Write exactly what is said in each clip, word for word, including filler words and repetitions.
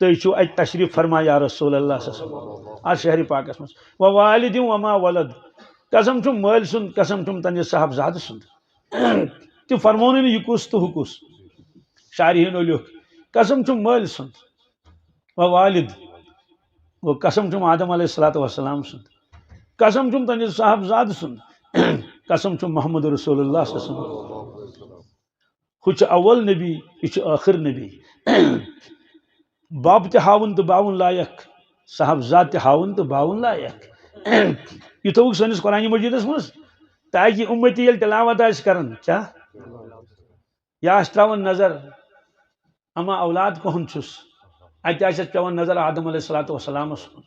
تُہۍ چھِو اَتہِ تشریٖف فرما یا رسول اللہ صلی اللہ علیہ وسلم، اَتھ شہرِ پاکَس منٛز۔ ووالد وما ولد، قسم چھُم مٲلۍ سُنٛد، قسم چھُم تَنہِ صاحب زادٕ سُنٛد۔ تہِ فرمونُے نہٕ یہِ کُس تہٕ ہُہ کُس۔ شارحیٖنو لیوٚکھ، قسم چھُم مٲلۍ سُنٛد، ووالد، گوٚو قسم چھُم آدم علیہ الصلوۃ والسلام سُنٛد، قسم چھُم تَنہِ صاحب زادٕ سُنٛد، قسم چھُم محمد رسول اللہ صلی اللہ علیہ وسلم۔ ہُہ چھُ اول نبی، یہِ چھُ ٲخر نبی۔ بب تہِ ہاوُن تہٕ باوُن لایق، صاحب زاد تہِ ہاوُن تہٕ باوُن لایق۔ یہِ تھوٚوُکھ سٲنِس قرآنِ مجیدس منٛز، تاکہِ اُمتی ییٚلہِ تلاوت آسہِ کران، کیٛاہ؟ یا آسہِ تراوان نظر، اما اولاد کُہُنٛد چھُس، اَتہِ آسٮ۪س پٮ۪وان نظر آدم علیہ الصلوۃ والسلامس کُن۔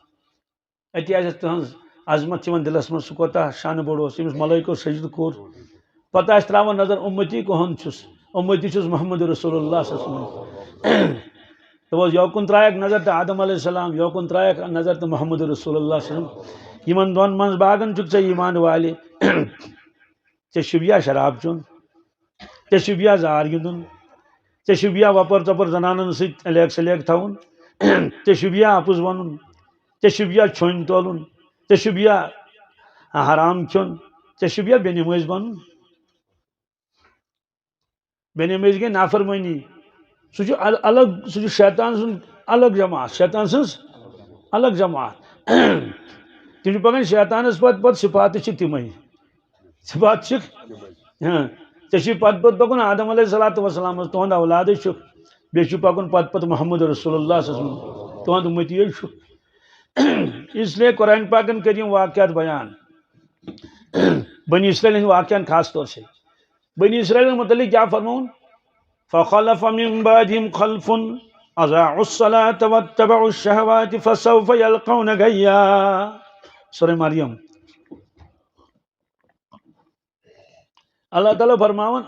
اَتی آسٮ۪س تُہٕنٛز عظمت یِوان دِلس منٛز، سُہ کوتاہ شانہٕ بوٚڑ اوس، ییٚمِس ملٲیکو سجدٕ کوٚر۔ پتہٕ آسہِ تراوان نظر، اُمتی کُہُنٛد چھُس؟ اُمتی چھُس محمد رسول اللہ صلی اللہ علیہ وسلم۔ دوٚپُس، یوکُن ترایکھ نظر تہٕ آدم علیہ السلام، یوکُن ترایکھ نظر تہٕ محمد رسول اللہ صلی اللہ علیہ وسلم۔ یِمن دۄن منٛز باگن چھُکھ ژےٚ ایمان والہِ؟ ژےٚ چھُ یا شراب چیوٚن؟ ژےٚ چھُ یا زار گِنٛدُن؟ ژےٚ چھُ یا وۄپر ژۄپر زنانن سۭتۍ الیک سلیک تھاوُن؟ ژےٚ چھُ یا اپُز ونُن؟ ژےٚ چھُ یا چھوٚنۍ تولُن؟ ژےٚ چھُ یا حرام کھیوٚن؟ ژےٚ چھُ یا بے نمٲز بنُن؟ بے نمٲز گٔے نافرمٲنی۔ سُہ چھُ ال-، الگ، سُہ چھُ شیطان سُنٛد الگ جماعت، شیطان سٕنٛز الگ جماعت۔ تِم چھِ پکان شیطانس پتہٕ، پتہٕ صفاتہٕ چھِ تِمے۔ صفات چھِکھ؟ ہاں۔ ژےٚ چھُے پتہٕ پتہٕ پکُن آدم علیہ الصلوۃ والسلامس، تُہُنٛد اولادٕے چھُکھ۔ بیٚیہِ چھُ پکُن پتہٕ پتہٕ محمد رسول اللہ صلی اللہ علیہ وسلم، تُہُنٛد اُمتی چھُ۔ اس لیے قرآن پاکن کٔرۍ یِم واقعات بیان۔ بنی اسرائیل ہٕنٛدۍ واقعن خاص طور سے۔ بنی اسرائیل متعلق کیا فرماؤن؟ فخلف من بعدهم خلف اضاعوا الصلاة واتبعوا الشهوات فسوف يلقون غيا۔ سورہ مریم۔ اللہ تعالیٰ فرماوان،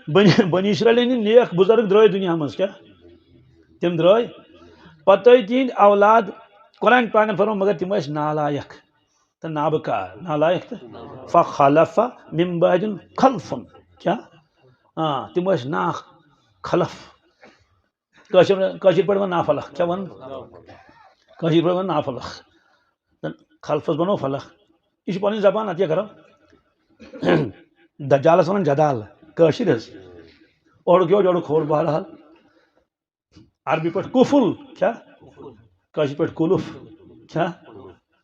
بنی، بنی اسرائیل ہٕنٛدۍ نیک بزرگ درٛاے دُنیا منٛز، کیٛاہ؟ تِم درٛاے۔ پتہٕ ٲے تِہنٛدۍ اولاد، قرآن پاکن فرموو، مگر تِم ٲسۍ نالایق تہٕ نابکار، نالایق تہٕ فخلف من بعدهم خلف۔ کیٛاہ؟ آ، تِم ٲسۍ نا خلف۔ کٲشِر، کٲشِر پٲٹھۍ وَن نافلق۔ کیٛاہ وَن؟ کٲشِر پٲٹھۍ وَن نافلق۔ تہٕ خلفس بنو فلق۔ یہِ چھِ پنٕنۍ زبان، اَتھ کیٛاہ کَرو؟ دجالس وَنان جدال، کٲشِر حظ۔ اورُک یور، یورُک ہور، بہرحال۔ عربی پٲٹھۍ کُفُل، کیٛاہ؟ کٲشِر پٲٹھۍ کُلُف، کیٛاہ؟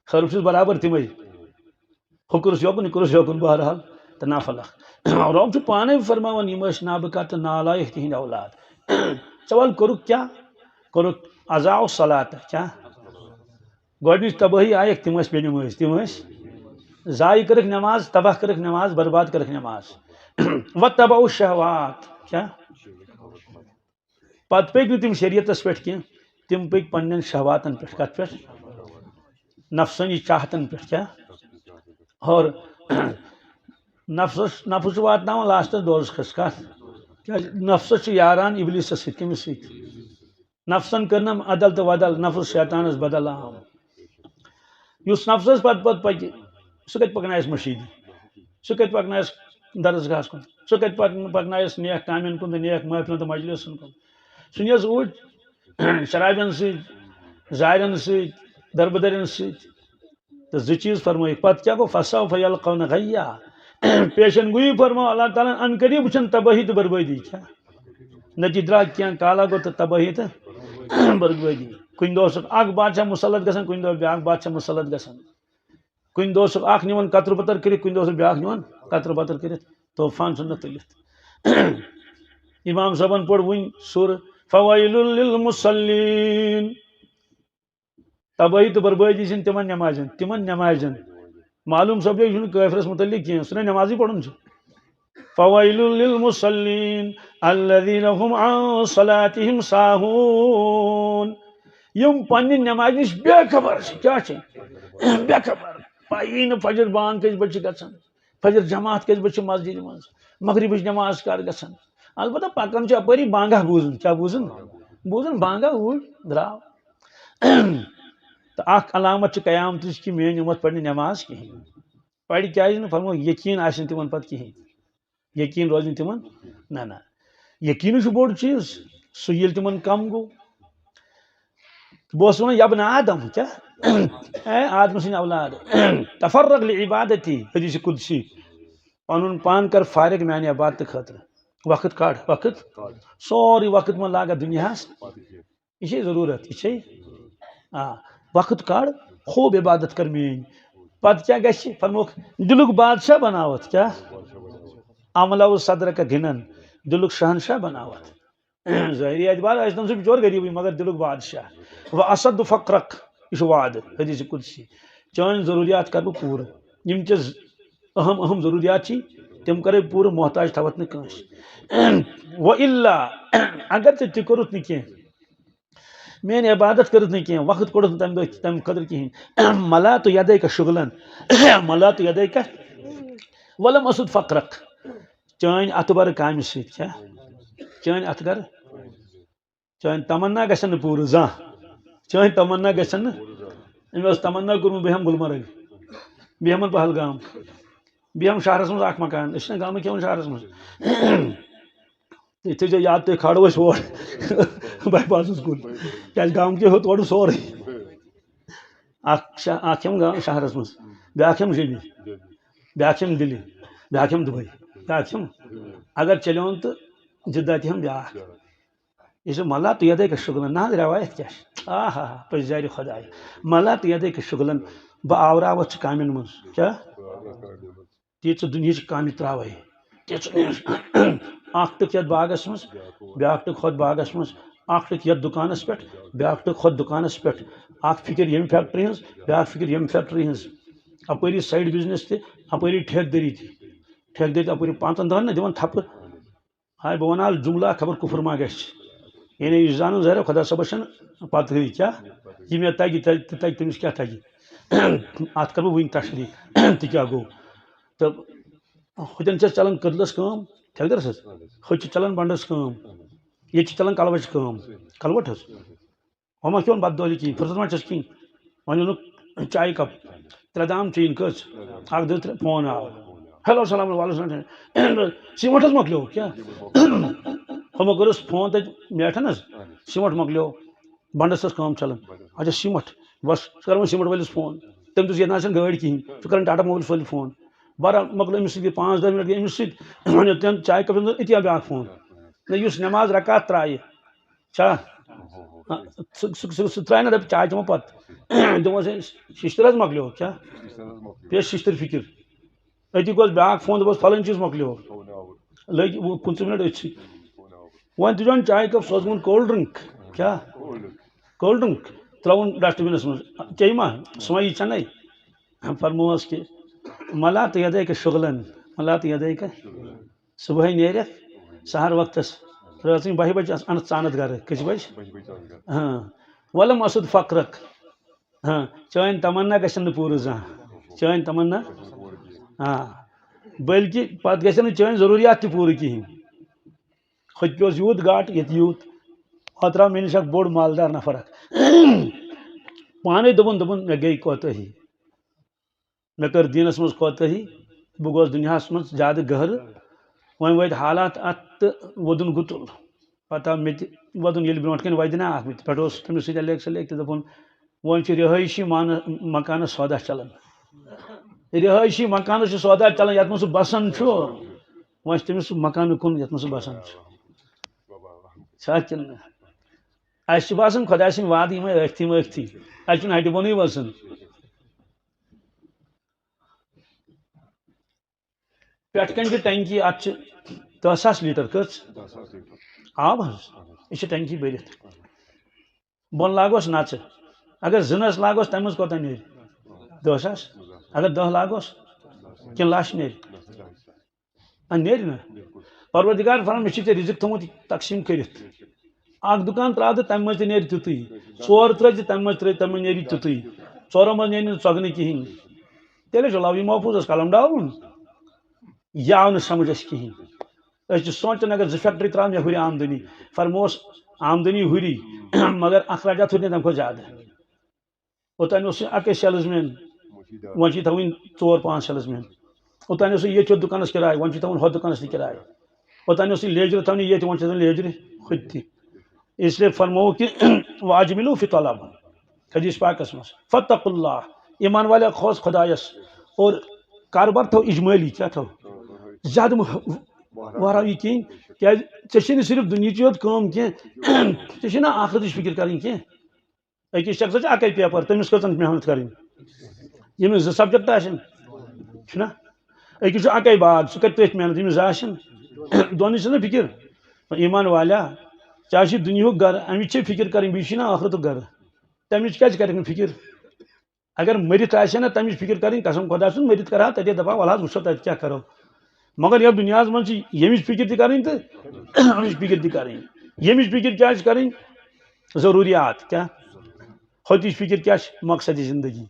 خلف چھُس برابر تِمے۔ ہُہ کوٚرُس یوکُن، یہِ کوٚرُس یوکُن، بہرحال، تہٕ نافلق۔ رۄب چھُ پانے فرماوان، یِم ٲسۍ نابکار تہٕ نالایق تِہِنٛدۍ اولاد۔ ژےٚ وَل کوٚرُکھ کیٛاہ؟ کوٚرُکھ اضاعوا الصلاۃ، کیٛاہ؟ گۄڈٕنِچ تبٲہی آیَکھ، تِم ٲسۍ بے نمٲز، تِم ٲسۍ ضایع کٔرٕکھ نماز، تباہ کٔرٕکھ نماز، برباد کٔرٕکھ نماز۔ واتبعوا الشہوات، کیٛاہ؟ پتہٕ پٔکۍ نہٕ تِم شریعتس پٮ۪ٹھ کینٛہہ، تِم پٔکۍ پننٮ۪ن شہواتن پٮ۪ٹھ۔ کتھ پٮ۪ٹھ؟ نفسٲنی چاہتن پٮ۪ٹھ۔ کیٛاہ؟ اور نفسس، نفس چھُ واتناوان لاسٹس دوزخس۔ کتھ؟ کیٛازِ نفسس چھُ یاران ابلیسس سۭتۍ۔ کٔمِس سۭتۍ؟ نفسن کٔرنم عدل تہٕ ودل، نفس شیطانس بدل عام۔ یُس نفسس پتہٕ پتہٕ پکہِ، سُہ کتہِ پکنایس مشیٖدِ؟ سُہ کتہِ پکنایس درسگاہس کُن؟ سُہ کتہِ پک-، پکنایس نیک کامٮ۪ن کُن تہٕ نیک محفلن تہٕ مجلسن کُن؟ سُہ نیس اوٗرۍ شرابٮ۪ن سۭتۍ، زارٮ۪ن سۭتۍ، دربٕدرٮ۪ن سۭتۍ۔ تہٕ زٕ چیٖز فرمٲیِکھ، پتہٕ کیٛاہ گوٚو؟ فسوف یلقون غیا۔ پیشن گویی فرمٲو اللہ تعالیٰ ہن، ان قریب وٕچھن تبٲہی تہٕ بربٲدی۔ کیٛاہ نتیجہ درٛاو؟ کینٛہہ کالا گوٚو تہٕ تبٲہی تہٕ بربٲدی۔ کُنہِ دۄہ اوسُکھ اکھ بادشاہ مُسلط گژھان، کُنہِ دۄہ بیٛاکھ بادشاہ مُسلط گژھان۔ کُنہِ دۄہ اوسُکھ اکھ نِوان قطرٕ بطر کٔرِتھ، کُنہِ دۄہ اوسُکھ بیٛاکھ نِوان قطرٕ بطر کٔرِتھ، طوفان ژھُن نہٕ تُلِتھ۔ امام صٲبن پوٚر وُنۍ سورہ فویل للمصلین۔ تبٲہی تہٕ بربٲدی چھِنہٕ تِمن نمازٮ۪ن، تِمن نمازٮ۪ن۔ معلوم سپدیو، یہِ چھُنہٕ کٲفرس متعلق کینٛہہ، یُس نہٕ نمازٕے پران چھُ۔ فویل للمصلین الذین هم عن صلاتهم ساہون۔ یِم پننہِ نمازِ نِش بے خبر چھِ۔ کیٛاہ چھِ؟ بے خبر۔ پَیی نہٕ فجر بانگ کٔژِ بجہِ چھِ گژھان، فجر جماعت کٔژِ بجہِ چھِ مسجدِ منٛز، مغربٕچ نماز کر گژھان۔ البتہ پکان چھِ اپٲری بانگاہ بوزان۔ کیٛاہ بوزان؟ بوزان بانگاہ، اوٗرۍ درٛاو۔ تہٕ اکھ علامت چھِ قیامتٕچ کہِ میٲنۍ اُمت پرِ نہٕ نماز کِہیٖنۍ۔ پرِ کیٛازِ نہٕ؟ فرموو، یقیٖن آسہِ نہٕ تِمن پتہٕ کِہیٖنۍ۔ یقیٖن روزِ نہٕ تِمن۔ نہ، نہ۔ یقیٖنٕے چھُ بوٚڑ چیٖز۔ سُہ ییٚلہِ تِمن کم گوٚو، بہٕ اوسُس وَنان، "یا بنی آدم"، کیٛاہ؟ اے آدم سٕنٛدۍ اولاد، "تفرغ لعبادتی"، حدیث قدسی، پنُن پان کر فارغ میانہِ عبادتہٕ خٲطرٕ، وقت کڑ، وقت، سورُے وقت مہ لاگہ دُنیاہس، یہِ چھے ضروٗرت، یہِ چھے، آ، وقت کڑ، خوب عبادت کر میٲنۍ۔ پتہٕ کیٛاہ گژھِ؟ فرموکھ، دِلُک بادشاہ بناوتھ، کیٛاہ؟ عملو صدر کا گِنن، دِلُک شہنشاہ بناوتھ۔ ظٲہری اعتبار ٲسۍ تَن سُہ بِچور غریٖبٕے، مگر دِلُک بادشاہ۔ "و اسد فقرک"، یہِ چھُ وعدٕ حدیث قدسی۔ چٲنۍ ضروٗریات کَرٕ بہٕ پوٗرٕ۔ یِم تہِ ز-، اہم اہم ضروٗریات چھِ، تِم کَرَے پوٗرٕ، محتاج تھاوَتھ نہٕ کٲنٛسہِ۔ "و الا"، اگر ژےٚ تہِ کوٚرُتھ نہٕ کینٛہہ، میٛٲنۍ عبادت کٔرٕتھ نہٕ کینٛہہ، وقت کوٚڑُتھ نہٕ تَمہِ دۄہ تَمہِ خٲطرٕ کِہیٖنۍ، "ملأت یدیک شغلا"، "ملأت یدیک"، "ولم اسد فقرک"، چٲنۍ اَتھٕ بَرٕ کامہِ سۭتۍ، کیٛاہ؟ چٲنۍ اَتھٕ بَرٕ، چٲنۍ تمنا گژھن نہٕ پوٗرٕ زانٛہہ۔ چٲنۍ تمنا گژھن نہٕ۔ أمۍ اوس تمنا کوٚرمُت، بہٕ ہٮ۪مہٕ گُلمرگ، بہٕ ہٮ۪مہٕ پہلگام، بہٕ ہٮ۪مہٕ شہرس منٛز اکھ مکان۔ أسۍ چھِنہ گامٕکۍ کھٮ۪وان شہرس منٛز۔ تُہۍ تھٲیزیو یاد، تُہۍ کھالو أسۍ اور باے پاسس کُن۔ کیٛازِ گامہٕ کیو ہیوٚت اورٕ سورُے۔ اکھ شہ-، اکھ ہٮ۪مہٕ گام شہرس منٛز، بیٛاکھ ہٮ۪مہٕ جیٚمہِ، بیٛاکھ ہٮ۪مہٕ دِلہِ، بیٛاکھ ہٮ۪مہٕ دُبے، بیٛاکھ ہٮ۪مہٕ۔ اگر چلیوٚن تہٕ جدہ تہِ ہٮ۪مہٕ بیٛاکھ۔ یہِ چھُ ملأت یدیک شغلا، نہ حظ، رٮ۪وایت کیٛاہ چھِ؟ آ ہا ہا، پٔزۍ زارِ خۄداے۔ ملأت یدیک شغلا، بہٕ آوراوَتھ ژٕ کامٮ۪ن منٛز۔ کیٛاہ؟ تیٖژٕ دُنہِچ کامہِ ترٛاوَے۔ تیٖژٕ دُنہِچ۔ اَکھ ٹٕک یَتھ باغَس منٛز، بیٛاکھ ٹٕک ہۄتھ باغَس منٛز، اَکھ ٹٕک یَتھ دُکانَس پٮ۪ٹھ، بیٛاکھ ٹٕک ہۄتھ دُکانَس پٮ۪ٹھ، اَکھ فِکِر ییٚمہِ فیکٹری ہٕنٛز، بیٛاکھ فِکِر ییٚمہِ فیکٹری ہٕنٛز۔ اَپٲری سایڈ بِزنِس تہِ، اَپٲری ٹھیکہٕ دٲری تہِ۔ ٹھیکہٕ دٲری تہِ اَپٲری پانٛژَن دَہَن نہ دِوان تھَپہٕ۔ ہاے، بہٕ وَنہٕ آز جُملہ، خبر کُفر ما گژھِ۔ یعنی یہِ چھُ زانُن ظٲہِر خۄدا صٲبَس چھَنہٕ پَتہٕ ہٕے کیٛاہ، یہِ مےٚ تَگہِ، تہِ تَگہِ، تٔمِس کیٛاہ تَگہِ۔ اَتھ کَرٕ بہٕ وٕنہِ تشریح، تہِ کیٛاہ گوٚو۔ تہٕ ہُتٮ۪ن چھَس چَلان کٔدلَس کٲم، ٹھیکہٕ دَرَس حظ۔ ہُتہِ چھِ چَلان بَنٛڈَس کٲم، ییٚتہِ چھِ چَلان کَلوَس کٲم، کَلوَٹ حظ۔ وۄنۍ ما کھیوٚن بَتہٕ دۄہلہِ کِہیٖنۍ، فُرصت ما چھَس کِہیٖنۍ۔ وۄنۍ اوٚنُکھ چایہِ کپ، ترٛےٚ دام چیٚنۍ کٔژ؟ اَکھ، دِژ ترٛےٚ، فون آو۔ ہیلو، السلام علیکم، وعلیکم السلام۔ سیٖمَٹھ حظ مۄکلیو، کیٛاہ؟ ہُمو کوٚرُس فون تَتہِ میٹھَن حظ، سیٖمَٹھ مۄکلیو، بَنٛڈَس ٲس کٲم چَلان۔ اچھا، سیٖمَٹھ، بَس، ژٕ کَر وۄنۍ سیٖمَٹھ وٲلِس فون۔ تٔمۍ دوٚپ، "ییٚتہِ نہ حظ چھَنہٕ گٲڑۍ کِہیٖنۍ، ژٕ کَرَن ٹاٹا موبایلَس وٲلِس فون۔" بہرحال، مۄکلو أمِس سۭتۍ گٔے پانٛژھ دَہ مِنَٹ، گٔے أمِس سۭتۍ، وۄنۍ اوٚن تٔمۍ چایہِ کپ، أتی آو بیٛاکھ فون۔ نہ، یُس نٮ۪ماز رکعت ترٛایہِ، چھا؟ ہاں، سُہ، سُہ، سُہ، سُہ ترٛایہِ نہٕ دَپہِ چاے چٮ۪مو پَتہٕ۔ دوٚپمَس، "ہے، شِشتٕر حظ مۄکلیو، کیٛاہ؟" بیٚیہِ شِشتٕر فِکِر۔ أتی گوٚژھ بیٛاکھ فون، دوٚپُس، "فلٲنۍ چیٖز مۄکلیو۔" لٔگۍ وُہ، پٕنٛژٕہ مِنَٹ أتھۍ سۭتۍ۔ وۄنۍ تُجہِ وۄنۍ چایہِ کپ، سوزٕ وۄنۍ کولڈ ڈرٛنٛک۔ کیٛاہ؟ Cold drink. ترٛاوُن ڈسٹبِنَس منٛز۔ چیٚیہِ ما؟ سُہ ما یی چٮ۪نَے؟ فرمووس کہِ، "ملأت یدیک شغلا، ملأت یدیک۔" صُبحٲے نیرَکھ سحر وقتس، رٲژ سٕنٛدِ بَہہِ بجہِ اَنَتھ ژٕ اَنَتھ گرٕ۔ کٔژِ بجہِ؟ بَہہِ بجہِ ژٕ اَنَتھ گرٕ۔ ہاں۔ "ولم اسد فقرک"۔ ہاں، چٲنۍ تمنا گژھن نہٕ پوٗرٕ زانٛہہ۔ چٲنۍ تمنا؟ ہاں۔ بلکہِ پتہٕ گژھن نہٕ چٲنۍ ضروٗریات تہِ پوٗرٕ کِہیٖنۍ۔ ہُتہِ پیوس یوٗت گاٹہٕ، ییٚتہِ یوٗت۔ اوترٕ آو مےٚ نِش اکھ بوٚڑ مالدار نفر اکھ۔ پانے دوٚپُن، دوٚپُن، "مےٚ گٔے کوتٲہی۔" مےٚ کٔر دیٖنَس منٛز کوتٲہی، بہٕ گوس دُنیاہَس منٛز زیادٕ گہرٕ۔ وۄنۍ وٲتۍ حالات اَتھ تہٕ ووٚدُن گُتُل۔ پَتہٕ آو مےٚ تہِ وَدُن، ییٚلہِ برونٛٹھ کَنہِ وَدِ نا اَکھ، مےٚ تہِ پٮ۪ٹھٕ اوس تٔمِس سۭتۍ اَلہِ اَکہِ سَلہِ اَکہِ تہِ دوٚپُن، وۄنۍ چھُ رِہٲیشی مان-، مکانَس سودا چَلان۔ رِہٲیشی مکانَس چھُ سودا چَلان، یَتھ منٛز سُہ بَسان چھُ۔ وۄنۍ چھُ تٔمِس سُہ مکانہٕ کُن، یَتھ منٛز سُہ بَسان چھُ۔ چھا کِنہٕ نہ؟ اَسہِ چھُ باسان، خۄداے سٕنٛدۍ وعدٕ یِمَے ٲکھتٕے مٲکھتٕے۔ اَسہِ چھُنہٕ ہَٹہِ بۄنٕے وَسان۔ پٮ۪ٹھ کَنہِ چھِ ٹنکی، اَتھ چھِ دَہ ساس لیٖٹر۔ کٔژ؟ دَہ ساس لیٖٹر۔ آب حظ؟ یہِ چھِ ٹنکی بٔرِتھ۔ بۄن لاگوس نَژٕ۔ اگر زٕ نَژٕ لاگوس، تَمہِ منٛز کوتاہ نیرِ؟ دَہ ساس۔ اگر دَہ لاگوس، کِنہٕ لَچھ نیرِ؟ آ، نیرِ نہ۔ پروردگار فرماوان، مےٚ چھُ ژےٚ رزق تھوٚمُت تقسیٖم کٔرِتھ۔ اکھ دُکان ترٛاو تہٕ تَمہِ منٛز تہِ نیرِ تیُتُے۔ ژور ترٛٲوۍ تہٕ تَمہِ منٛز ترٛٲوۍ، تَمہِ منٛز نیرِ تیُتُے۔ ژورو منٛز نیرِ نہٕ ژۄگنہٕ کِہیٖنۍ۔ تیٚلے چھُ لوحِ محفوظس قلم ڈالُن۔ یہِ آو نہٕ سمجھ اَسہِ کِہیٖنۍ۔ أسۍ چھِ سونٛچان، اگر زٕ فیکٹری ترٛاوَن، مےٚ ہُرِ آمدنی۔ فرموس، آمدنی ہُری، مگر اخراجات ہُرِ نہٕ تَمہِ کھۄتہٕ زیادٕ۔ اوٚتام اوس یہِ اَکٕے سیلز مین، وۄنۍ چھِ یہِ تھاوٕنۍ ژور پانٛژھ سیلز مین۔ اوٚتام اوس یہِ ییٚتہِ ہیوٚت دُکانَس کِراے، وۄنۍ چھِ تھاوُن ہۄتھ دُکانَس تہِ کِراے۔ اوٚتام اوس یہِ لیجرٕ تھاونہِ ییٚتہِ، وۄنۍ چھِ تھاوُن لیجرِ ہُتہِ تہِ۔ اس لیے فرموو کہ واجملو فی طلب، حدیث پاکس منٛز، فاتقوا اللہ، ایمان والے کھوژ خدایس، اور کاربار تھو اجمالی، کیا تھو؟ زیادٕ مہ-، وہراو یہِ کِہیٖنۍ، کیازِ ژےٚ چھے نہٕ صرف دُنیہٕچی یوت کٲم کینٛہہ، ژےٚ چھے نہ ٲخرتٕچ فکر کرٕنۍ کینٛہہ۔ أکِس شخصس چھِ اَکٕے پیپر، تٔمِس کۭژَن محنت کَرٕنۍ؟ ییٚمِس زٕ سبجیکٹ آسن، چھُنہ؟ أکِس چھُ اَکٕے باغ، سُہ کَرِ تٔتھۍ محنت، ییٚمِس زٕ آسن۔ دۄنٕے چھِنہ فِکِر۔ ایمان والا، چاہے چھُ دُنیہُک گرٕ، اَمِچ چھے فِکِر کَرٕنۍ، بیٚیہِ چھُے نہ ٲخرتُک گرٕ۔ تَمِچ کیٛازِ کَرٮ۪کھ نہٕ فِکِر؟ اگر مٔرِتھ آسہِ ہا نہ تَمِچ فِکِر کَرٕنۍ، قسم خۄدا سُنٛد، مٔرِتھ کَرٕ ہا تَتے، دَپہٕ ہا، وَلہٕ حظ، وٕچھو تَتہِ کیٛاہ کَرو۔ مگر یَتھ دُنیاہَس منٛز چھِ ییٚمِچ فِکِر تہِ کَرٕنۍ تہٕ اَمِچ فِکِر تہِ کَرٕنۍ۔ ییٚمِچ فِکِر کیٛاہ چھِ کَرٕنۍ؟ ضروٗریات کیٛاہ؟ ہوٚتِچ فِکِر کیٛاہ چھِ؟ مقصدِ زِندگی۔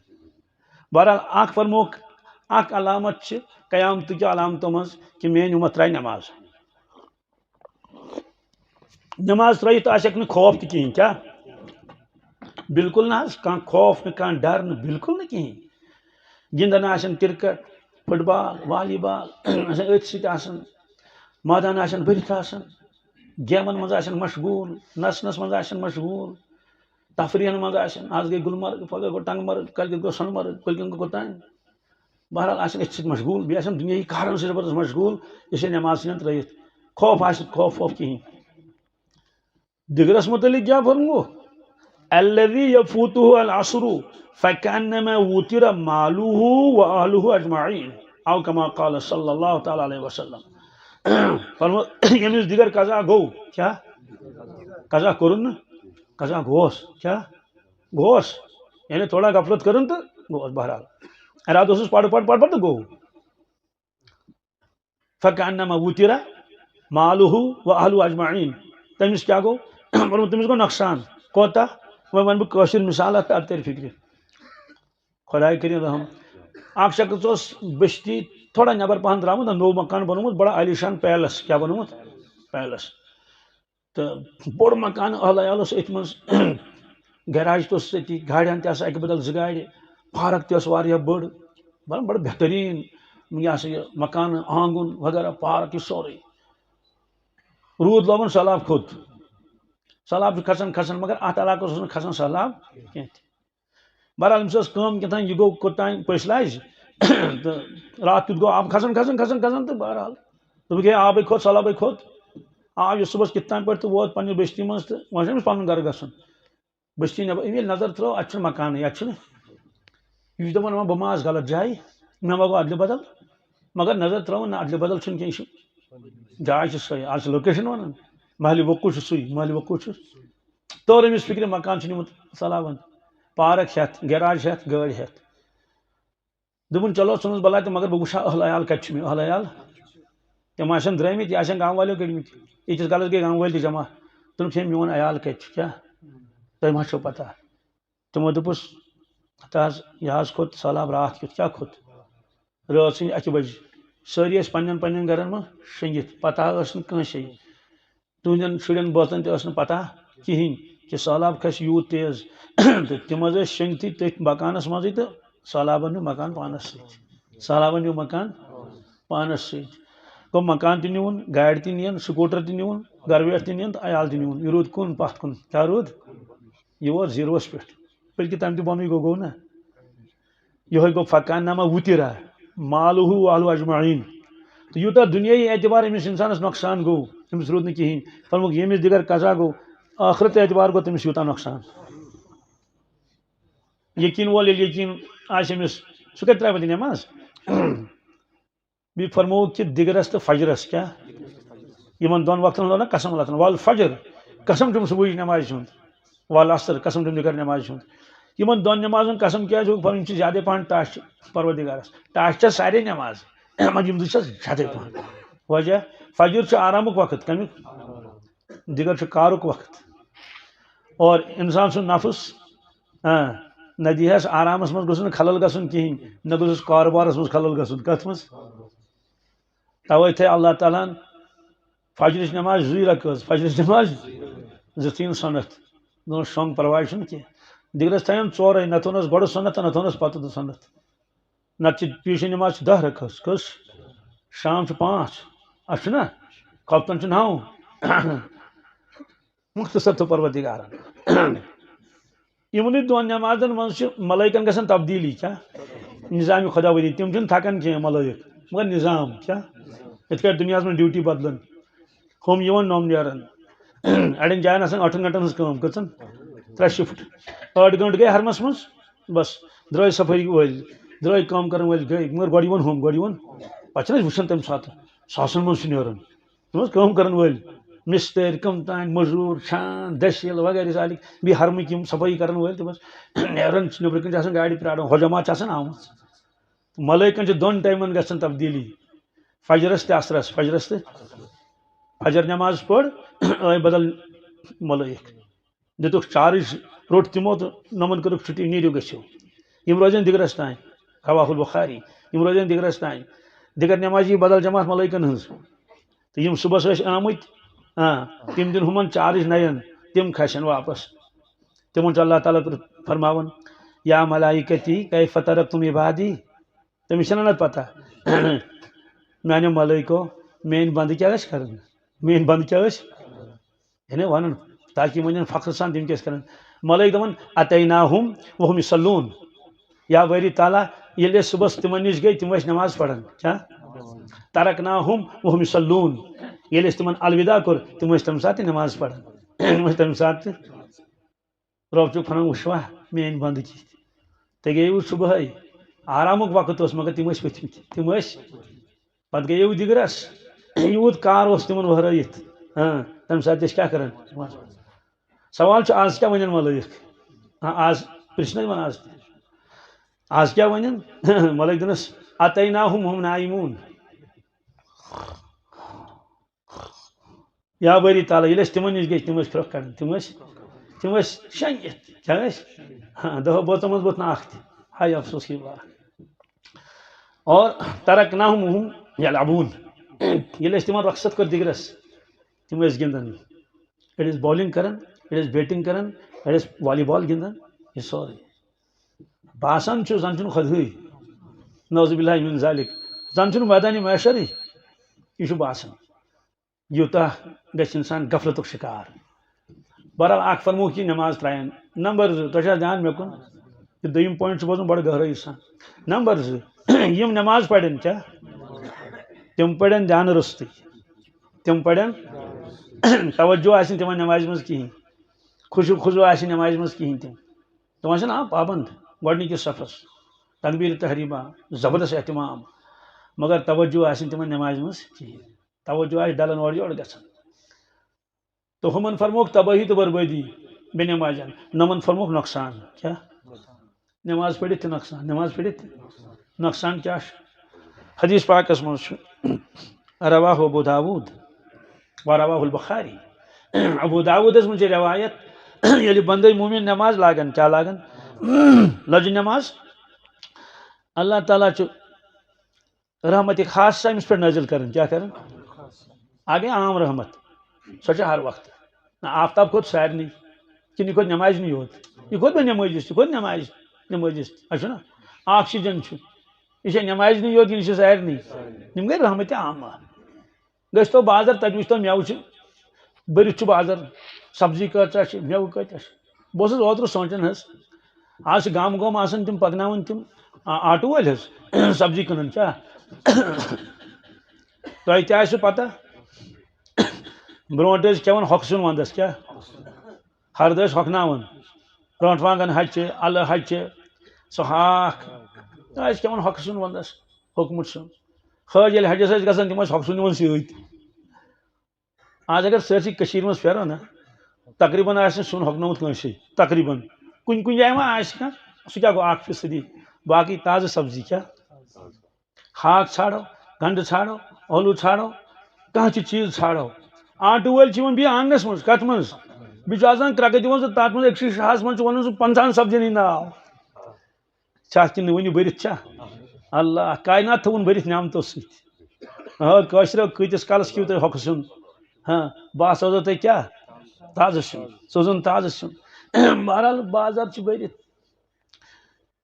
بہرحال، اَکھ فرموکھ، اَکھ علامت چھِ قیامتٕکہِ علامتو منٛز کہِ میٛٲنۍ اُمت ترٛایہِ نٮ۪ماز۔ نٮ۪ماز ترٛٲیِتھ آسٮ۪کھ نہٕ خوف تہِ کِہیٖنۍ۔ کیٛاہ؟ بِلکُل نہٕ حظ، کانٛہہ خوف نہٕ، کانٛہہ ڈَر نہٕ، بِلکُل نہٕ کِہیٖنۍ۔ گِنٛدان آسَن کرکٹ، فُٹ بال، والی بال، آسَن أتھۍ سۭتۍ آسَن، مٲدان آسَن بٔرِتھ آسَن، گیمَن منٛز آسَن مشغوٗل، نَژنَس منٛز آسَن مشغوٗل، تفریٖحَن منٛز آسَن۔ آز گٔے گُلمرگ، پَگاہ گوٚو ٹنٛگمرگ، کٲلۍ کٮ۪تھ گوٚو سۄنہٕ مرگ، کٲلۍ کٮ۪تھ گوٚو کوٚتام۔ بہرحال آسَن أتھۍ سۭتۍ مشغوٗل، بیٚیہِ آسَن دُنیاہی کارَن سۭتۍ زبردست مشغوٗل، اِسلیے نٮ۪ماز ژھٕنَن ترٛٲیِتھ۔ خوف آسہِ، خوف ووف کِہیٖنۍ۔ دِگرَس مُتعلِق کیٛاہ فرموو؟ الذي يفوته العصر فكأنما وتر ماله وأهله أجمعين، أو كما قال صلى الله تعالى عليه وسلم۔ فرمو، ییٚمِس دِگر قضا گوٚو، کیٛاہ؟ قضا کوٚرُن نہٕ؟ قضا گوس، کیٛاہ؟ گوس۔ یعنی تھوڑا غفلت کٔرٕن تہٕ گوس، بہرحال۔ ارادٕ اوسُس پَرٕ، پَرٕ، پَرٕ، پَرٕ تہٕ گوٚو۔ فکأنما وتر ماله وأهله أجمعين۔ تٔمِس کیٛاہ گوٚو؟ ووٚنمُت، تٔمِس گوٚو نۄقصان۔ کوتاہ؟ وۄنۍ وَنہٕ بہٕ کٲشِر مِثال اَتھ، اَدٕ تَرِ فِکرِ۔ خۄداے کٔرِنۍ رحم۔ اَکھ شخص اوس بستی تھوڑا نٮ۪بر پَہَن درٛامُت، نوٚو مکان بنوومُت، بڑٕ عالیشان پیلس۔ کیٛاہ بنوومُت؟ پیلس۔ تہٕ بوٚڑ مکان، اہل عیال اوس أتھۍ منٛز۔ گیراج تہِ اوس أتی، گاڑِ ہن تہِ آسہٕ اَکہِ بدل زٕ گاڑِ، پارک تہِ ٲس واریاہ بٔڑ، بڑٕ، بڑٕ بہتریٖن، یہِ ہسا یہِ مکان، آنگُن وغیرہ، پارک، یہِ سورُے۔ روٗد لوگُن، سہلاب کھوٚت۔ سہلاب چھُ کھسان، کھسان، مگر اَتھ علاقس اوس نہٕ کھسان سہلاب کینٛہہ تہِ۔ بہرحال، أمِس ٲس کٲم کیٛاہ تام، یہِ گوٚو کوٚت تام پٔژھۍ لَجہِ۔ تہٕ راتھ کیُتھ گوٚو، آب کھسان، کھسان، کھسان، کھسان، تہٕ بہرحال دوٚپُکھ، "ہے، آبٕے کھوٚت، سہلابٕے کھوٚت۔" آو یہِ صُبحَس کِتھ تام پٲٹھۍ تہٕ ووت پنٛنہِ بٔستی منٛز، تہٕ وۄنۍ چھُ أمِس پَنُن گَرٕ گژھُن۔ بٔستی نٮ۪بر، أمۍ ییٚلہِ نظر ترٲو، اَتہِ چھُنہٕ مکانٕے، اَتہِ چھُنہٕ۔ یہِ چھُ دَپان، "وۄنۍ بہٕ ما آس غلط جایہِ، مےٚ ما گوٚو اَدلہِ بدل؟" مگر نظر ترٲوٕن نہٕ، اَدلہِ بدل چھُنہٕ کینٛہہ، یہِ چھُ جاے چھِ سۄے، آز چھِ location وَنان، محلِ وقوع چھُ سُے، محلِ وقوع چھُ۔ توٚر أمِس فِکرِ، مکان چھُ نیوٗمُت سہلابَن، پارک ہٮ۪تھ، گیراج ہٮ۪تھ، گٲڑۍ ہٮ۪تھ۔ دوٚپُن، "چلو، ژھٕنُس بلاے تہٕ مگر بہٕ وٕچھِ ہا اہل عیال کَتہِ چھُ مےٚ، اہل عیال تِم آسن درٛٲمٕتۍ، یہِ آسن گامہٕ والیو کٔڑمٕتۍ۔" ییٖتِس کالَس گٔے گامہٕ وٲلۍ تہِ جمع، دوٚپُکھ، "ہے، میون عیال کَتہِ چھُ، کیٛاہ تۄہہِ ما چھو پَتہ؟" تِمو دوٚپُس، "ہتہٕ حظ، یہِ حظ کھوٚت سہلاب راتھ کیُتھ۔" "کیٛاہ کھوٚت؟" "رٲژ سٕنٛدِ اَکہِ بجہِ سٲری ٲسۍ پنٛنٮ۪ن پنٛنٮ۪ن گَرَن منٛز شۄنٛگِتھ، پَتہ ٲس نہٕ کٲنٛسے۔" تُہنٛدٮ۪ن شُرٮ۪ن بٲژن تہِ ٲس نہٕ پتہ کِہیٖنۍ کہِ سہلاب کھسہِ یوٗت تیز۔ تہٕ تِم حظ ٲسۍ شۄنٛگتھٕے تٔتھۍ مکانس منٛزٕے تہٕ سہلابن نیوٗ مکان پانس سۭتۍ۔ سہلابن نیوٗ مکان پانس سۭتۍ۔ گوٚو، مکان تہِ نیوٗن، گاڑِ تہِ نِیَن، سکوٗٹر تہِ نیوٗن، گرٕ ویٹھ تہِ نِیَن تہٕ عیال تہِ نیوٗن۔ یہِ روٗد کُن پتھ کُن؟ کیٛاہ روٗد؟ یہِ ووت زیٖروَس پٮ۪ٹھ، بلکہِ تَمہِ تہِ بۄنٕے گوٚو، گوٚو نہ؟ یِہوٚے گوٚو فکانما وُتِرا مالُہ وَاہلُہ اجمعین۔ تہٕ یوٗتاہ دُنیٲیی اعتبار أمِس اِنسانَس نۄقصان گوٚو، أمِس روٗد نہٕ کِہیٖنۍ۔ فرمووُکھ، ییٚمِس دِگر قضا گوٚو، ٲخرت اعتبار گوٚو تٔمِس یوٗتاہ نۄقصان۔ یقیٖن وول ییٚلہِ یقیٖن آسہِ أمِس، سُہ کَتہِ ترٛاوِ پَتہٕ نٮ۪ماز؟ بیٚیہِ فرمووُکھ کہِ دِگرَس تہٕ فجرَس کیٛاہ؟ یِمَن دۄن وقتَن ہُنٛد نہ قسم لَتھُن۔ والفجر، قسم چھُم صُبحٕچ نٮ۪مازِ ہُنٛد۔ والعصر، قسم چھُم دِگر نٮ۪مازِ ہُنٛد۔ یِمَن دۄن نٮ۪مازَن قسم کیٛازِ ہوٚو؟ فرمووُکھ، یِم چھِ زیادَے پَہَن ٹَچ پروردِگارَس۔ ٹَچ چھےٚ سارے نٮ۪ماز، مگر یِم زٕ چھَس زیادَے پَہَن۔ وجہ، فجر چھُ آرامُک وقت، کَمیُک؟ دِگر چھُ کارُک وقت۔ اور اِنسان سُنٛد نفس، آ، نہ دیٖہَس آرامَس منٛز گوٚژھ نہٕ خلل گژھُن کِہیٖنۍ، نہ گوٚژھُس کارٕبارَس منٛز خلل گژھُن۔ کَتھ منٛز؟ توے تھٲے اللہ تعالیٰ ہن فجرٕچ نماز زٕے رکٲژ، فجرٕچ نماز زٕ تھٲیِن سنت۔ دوٚپُن، شۄنٛگ، پرواے چھُنہٕ کینٛہہ۔ دِگرس تھٲیِن ژورے، نہ تھوٚونس گۄڈٕ سنت تہٕ نہ تھوٚونس پتہٕ تہٕ سنت۔ نتہٕ چھِ پیٖشے نماز چھِ دہ رکٲژ، کٔژ؟ شام چھِ پانٛژھ، اَسہِ چھُنہ؟ خۄفتن چھِ نو۔ مختصر تو پروردگارن۔ یِمنٕے دۄن نٮ۪مازن منٛز چھِ ملٲیکن گژھان تبدیٖلی۔ کیٛاہ؟ نظامِ خۄداوندی۔ تِم چھِنہٕ تھکان کینٛہہ ملٲیک، مگر نظام۔ کیٛاہ؟ یِتھ کٲٹھۍ دُنیاہس منٛز ڈیوٹی بدلان، ہُم یِوان، نۄم نیران۔ اڑٮ۪ن جاین آسان ٲٹھن گھنٹن ہٕنٛز کٲم۔ کٔژن؟ ترٛےٚ شفٹ۔ ٲٹھ گھنٹہٕ گٔے حرمس منٛز، بس، درٛٲے صفٲیی وٲلۍ، درٛٲے کٲم کرن وٲلۍ، گٔے۔ مگر گۄڈٕ یِوان ہُم، گۄڈٕ یِوان۔ پتہٕ چھِنہٕ أسۍ وٕچھان تَمہِ ساتہٕ ساسن منٛز چھِ نیران۔ تِم ٲسۍ کٲم کرن وٲلۍ، مِستٔرۍ، کٕم تام، مٔزوٗر، چھان، دٔسِل وغیرہ ذالِک، بیٚیہِ حرمٕکۍ یِم صفٲیی کرن وٲلۍ، تِم ٲسۍ نیران، چھِ نیٚبرٕ کِنۍ چھِ آسان گاڑِ پرٛاران، حجامات چھِ آسان آمٕژ۔ ملٲیکن چھِ دۄن ٹایمن گژھان تبدیٖلی۔ فجرس تہٕ عصرس، فجرس تہٕ فجر نماز پٔر، ٲے بدل ملٲیک۔ دِتُکھ چارج، روٚٹ تِمو تہٕ نوٚمن کٔرٕکھ چھُٹی، نیٖرِو گٔژھِو۔ یِم روزن دِگرس تام۔ رواہ البخاری۔ یِم روزن دِگرس تام۔ دِگر نمازی بدل جماعت ملٲیکن ہٕنٛز۔ تہٕ یِم صُبحس ٲسۍ آمٕتۍ، آ، تِم دِن ہُمن چارج نین، تِم کھسن واپس۔ تِمن چھُ اللہ تعالیٰ فرماوان، یا ملائکتی کیف ترکتم عبادی؟ تٔمِس چھَنہٕ نہ پتہ۔ میانیو ملٲیکو، میٲنۍ بندٕ کیٛاہ ٲسۍ کران؟ میٲنۍ بندٕ کیٛاہ ٲسۍ؟ یعنی ونان، تاکہِ یِم ونن فخر سان، تِم کیٛاہ ٲسۍ کران؟ ملٲیک دپان، اتیناہم وہم یصلون۔ یا باری تعالیٰ، ییٚلہِ أسۍ صُبحس تِمن نِش گٔے، تِم ٲسۍ نماز پران۔ کیٛاہ؟ ترکناہم وہم یصلون۔ ییٚلہِ أسۍ تِمن الوداع کوٚر، تِم ٲسۍ تمہِ ساتہٕ تہِ نماز پران۔ تِم ٲسۍ تمہِ ساتہٕ تہِ۔ رۄب چھُ فرماوان، وٕچھوا میٲنۍ بندٕ کِتھ؟ تہِ گٔیوٕ صُبحٲے، آرامُک وقت اوس، مگر تِم ٲسۍ ؤتھمٕتۍ، تِم ٲسۍ۔ پتہٕ گٔیوٕ دِگرس، یوٗت کار اوس تِمن وہرٲیِتھ۔ ہاں، تمہِ ساتہٕ تہِ ٲسۍ کیٛاہ کران؟ سوال چھُ، آز کیٛاہ ونن ملٲیک؟ ہاں، آز پرٛژھنہٕ یِمن آز تہِ۔ آز کیٛاہ ونن؟ ملٲیک دِنس، اتیناہم وہم نائمون۔ یا باری تعالیٰ، ییٚلہِ أسۍ تِمن نِش گٔے، تِم ٲسۍ پھرٛکھ کڑان، تِم ٲسۍ، تِم ٲسۍ شۄنٛگِتھ۔ کیٛاہ ٲسۍ؟ ہاں، دَہو بٲژو منٛز ووت نہٕ اکھ تہِ۔ ہاے افسوس کی بات۔ اور ترکناہم وہم یلعبون۔ ییٚلہِ أسۍ تِمن رۄخصت کٔر دِگرس، تِم ٲسۍ گِنٛدان۔ أڑۍ ٲسۍ bowling کران، أڑۍ ٲسۍ batting کران، أڑۍ ٲسۍ والی بال گِنٛدان، یہِ سورُے۔ باسان چھُ زن چھُنہٕ خۄدہٕے، نعوذ باللہ من ذالک، زن چھُنہٕ میدانِ محشرٕے، یہِ چھُ باسان۔ یوٗتاہ گژھِ انسان غفلتُک شکار۔ بہرحال، اکھ فرمووُکھ یہِ نماز ترٛایَن۔ نمبر زٕ، تۄہہِ چھا دیان مےٚ کُن؟ یہِ دوٚیِم point چھُ بوزُن بڑٕ گہرٲیی سان۔ نمبر زٕ، یِم نماز پرن کیٛاہ؟ تِم پرن دیانہٕ روٚستُے۔ تِم پرن، توجہ آسہِ نہٕ تِمن نمازِ منٛز کِہیٖنۍ۔ خشوع خضوع آسہِ نہٕ نمازِ منٛز کِہیٖنۍ تِم۔ تِم آسن، آ، پابند گۄڈٕنِکِس صفس، تکبیر تحریمہ، زبردست اہتمام، مگر توجہ آسہِ نہٕ تِمن نمازِ منٛز کِہیٖنۍ۔ توجہ آسہِ ڈلان اورٕ یورٕ گژھان۔ تہٕ ہُمن فرمووُکھ تبٲہی تہٕ بربٲدی بے نمازن، نمن فرمووُکھ نۄقصان۔ کیٛاہ؟ نماز پٔرِتھ تہِ نۄقصان، نماز پٔرِتھ تہِ نۄقصان کیٛاہ چھُ؟ حدیث پاکس منٛز چھُ، رواہ ابو داود و رواہ البخاری۔ ابو داودس منٛز چھِ روایت، ییٚلہِ بندے مومن نماز لاگن، کیٛاہ لاگن؟ لۄجہِ نماز۔ اللہ تعالیٰ چھُ رحمت خاصہ أمِس پٮ۪ٹھ نٲزِل کران۔ کیٛاہ کران؟ اکھ گٔے عام رحمت، سۄ چھِ ہر وقتہٕ۔ نہ، آفتاب کھوٚت سارنٕے، کِنہٕ یہِ کھوٚت نٮ۪مازِ نٕے یوت؟ یہِ کھوٚت نہ نٮ۪مٲزِس، یہِ کھوٚت نٮ۪مازِ، نٮ۪مٲزِس۔ اَسہِ چھُنہ oxygen چھُ، یہِ چھےٚ نٮ۪مازِ نٕے یوت کِنہٕ یہِ چھِ سارنٕے؟ یِم گٔے رحمت عامہ۔ گٔژھۍ تو بازر، تَتہِ وٕچھ تو مٮ۪وٕ چھِ بٔرِتھ چھُ بازر، سبزی کۭژاہ چھِ، مٮ۪وٕ کۭتیاہ چھِ۔ بہٕ اوسُس اوترٕ سونٛچان حظ، آز چھِ گامہٕ گام آسان تِم پَکناوان تِم آ-، آٹوٗ وٲلۍ حظ، سبزی کٕنان چھا؟ تۄہہِ تہِ آسِوٕ پَتہ، برونٛٹھ ٲسۍ کھٮ۪وان ہۄکھٕ سیُن وَنٛدَس، کیٛاہ؟ ہَرُد ٲسۍ ہۄکھناوان، برونٛٹھ وانٛگَن ہَچہِ، اَلہٕ ہَچہِ، سُہ ہاکھ، ٲسۍ کھٮ۪وان ہۄکھٕ سیُن وَنٛدَس، ہوٚکھمُت سیُن۔ حٲج ییٚلہِ حَجَس ٲسۍ گژھان، تِم ٲسۍ ہۄکھٕ سیُن نِوان سۭتۍ۔ آز اگر سٲرسٕے کٔشیٖرِ منٛز پھیرو نا، تقریٖباً آسہِ نہٕ سیُن ہۄکھنومُت کٲنٛسے، تقریٖباً۔ کُنہِ کُنہِ جایہِ ما آسہِ کانٛہہ، سُہ کیٛاہ گوٚو، اکھ فیٖصدی؟ باقٕے تازٕ سبزی کیٛاہ؟ ہاکھ ژھانٛڈو، گنٛڈٕ ژھانٛڈو، ٲلوٕ ژھانٛڈو، کانٛہہ تہِ چیٖز ژھانٛڈو۔ آٹہٕ وٲلۍ چھِ یِوان بیٚیہِ آنٛگنَس منٛز، کَتھ منٛز؟ بیٚیہِ چھُ آسان کرٛٮ۪کہٕ دِوان سُہ تَتھ منٛز أکسٕے شاہَس منٛز چھُ وَنان سُہ پنٛژاہَن سبزین ہِنٛدۍ ناو۔ چھا کِنہٕ وٕنہِ بٔرِتھ چھا؟ اللہ، کائنات تھٲوٕن بٔرِتھ نعمتو سۭتۍ۔ آ، کٲشرٮ۪و کۭتِس کالس کھیٚیِو تُہۍ ہۄکھٕ سیُن؟ ہاں، بہٕ ہا سوزو تۄہہِ کیٛاہ؟ تازٕ سیُن۔ سوزُن تازٕ سیُن۔ بہرحال، بازار چھُ بٔرِتھ۔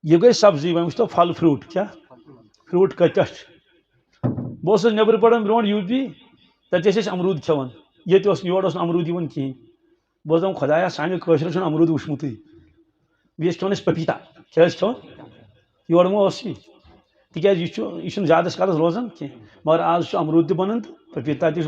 یہِ گٔے سبزی، وۄنۍ وٕچھتو پھل fruit کیٛاہ؟ Fruit کۭتیٛاہ چھِ؟ بہٕ اوسُس نیٚبرٕ پٮ۪ٹھ برونٛٹھ یوٗ پی، تَتہِ ٲسۍ أسۍ امروٗد کھٮ۪وان۔ ییٚتہِ اوس، یور اوس نہٕ امروٗد یِوان کِہیٖنۍ۔ بہٕ اوسُس دَپان، خۄدایا، سانیو کٲشرٮ۪و چھُنہٕ امروٗد وٕچھمُتٕے۔ بیٚیہِ ٲسۍ کھٮ۪وان أسۍ پپیٖتا۔ کیٛاہ ٲسۍ کھٮ۪وان؟ یورٕ ما اوس یہِ؟ تِکیٛازِ یہِ چھُ، یہِ چھُنہٕ زیادَس کالَس روزان کینٛہہ۔ مگر آز چھُ امروٗد تہِ بَنان تہٕ پپیٖتا تہِ چھُ